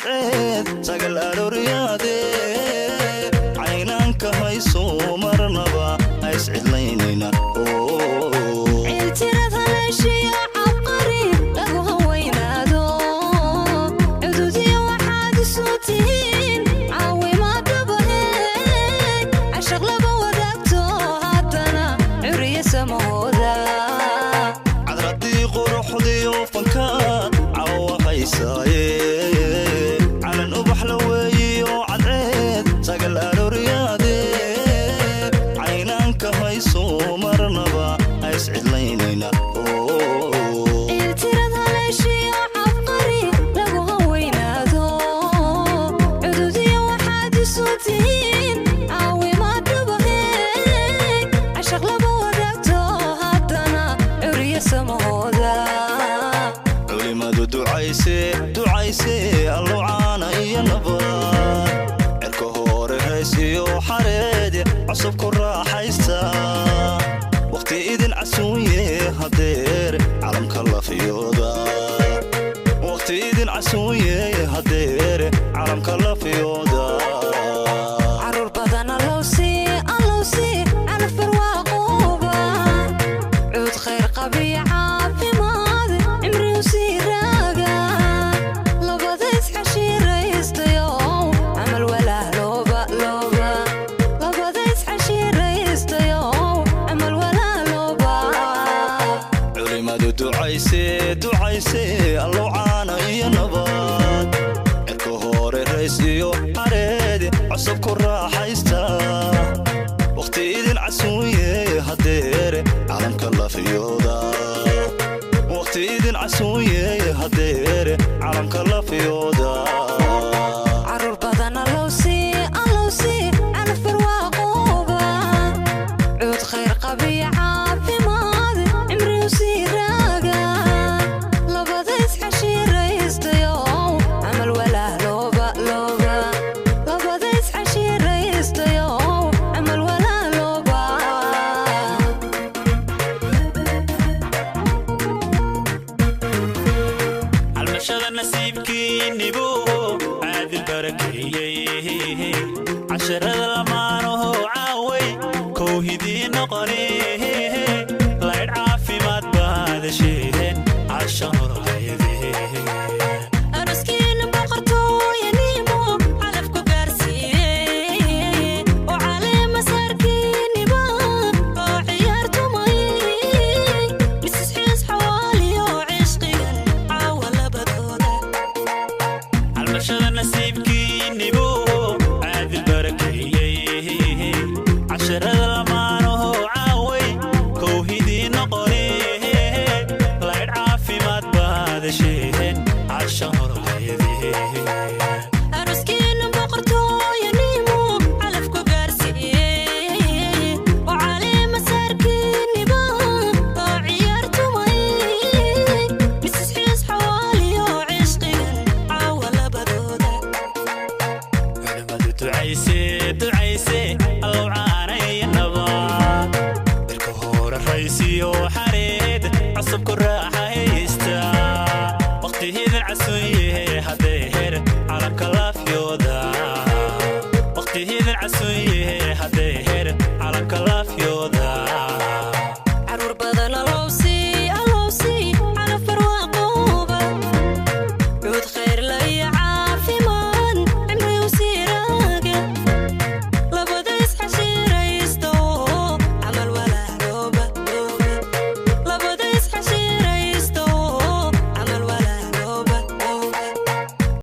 Cadceed sagal arooryaade, caynaanka hayso, marnaba hayscidlaynayna. Ciiltirad haleeshiyo cabqari lagu hawaynaado, cududiyo waxaad isu tihiin caawimaadabahe, cashaq laba wadaagto, haddana curiyo samahooda. Cadradii quruxdiyo fankaad cawa haysaaye, calan ubax la weeyiyo, cadceed sagal arooryaade, caynaanka hayso, marnaba hayscidlaynayna. Ciiltirad haleeshiyo cabqari lagu hawaynaado, cududiyo waxaad isu tihiin caawimaadabahe, cashaq laba wadaagto, haddana curiyo samahooda. Culimadu ducayse, ducayse, Allo caana iyo nabad, cirka hore raysiyo xareedi, cusub ku raaxaysta, wakhti idin casuunye hadeer calamka lafiyooda, wakhti idin casuunye hadeer calamka lafiyooda. Caruur badan allowsii, allowsii, calaf barwaaqooba, cuud khayr qabiyo, caafimaad cimrigu sii raaga, labada isxashiiraystayo camal walaah looba looba, labada isxashiiraystayo camal walaah looba. Culimadu ducayse, ducayse, Allo caana iyo nabad, cirka hore rays iyo xareedi, cusub ku raaxaysta, wakhti idin casuunye hadeere calamka lafiyooda, wakhti idin casuunye hadeere calamka lafiyooda. Caruur badan allowsii, allowsii, calaf barwaaqooba, cuud khayr qabiyo, caafimaad cimrigu sii raaga, labada isxashiiraystayo camal walaah looba looba, labada isxashiiraystayo camal walaah looba. Calmashada nasiibkiinnibu caadil barakeeyey, casharada lamaanaho caaway kowhidii noqone, laydh caafimaad baadasheen casha horlayde. Aroskiina boqortooyanimo calafku gaarsiiyey, oo caleema saarkiiniba oo ciyaartumay, Misis Xiis Xawaaliyo cishqigan caawa labadooda. Calmashada nasiibkiinnibu caadil barakeeyey, casharada lamaanaho caaway kowhidii noqone, laydh caafimaad baadasheen casha horlayde. Aroskiina boqortooyanimo calafku gaarsiiyey, oo caleema saarkiiniba oo ciyaartumay, Misis Xiis Xawaaliyo cishqigan caawa labadooda. Culimadu ducayse, ducayse, Allow caanaya nabad, cirka hore raysiyo xareed, cusub ku raaxaysta, waqtihiidan casuun.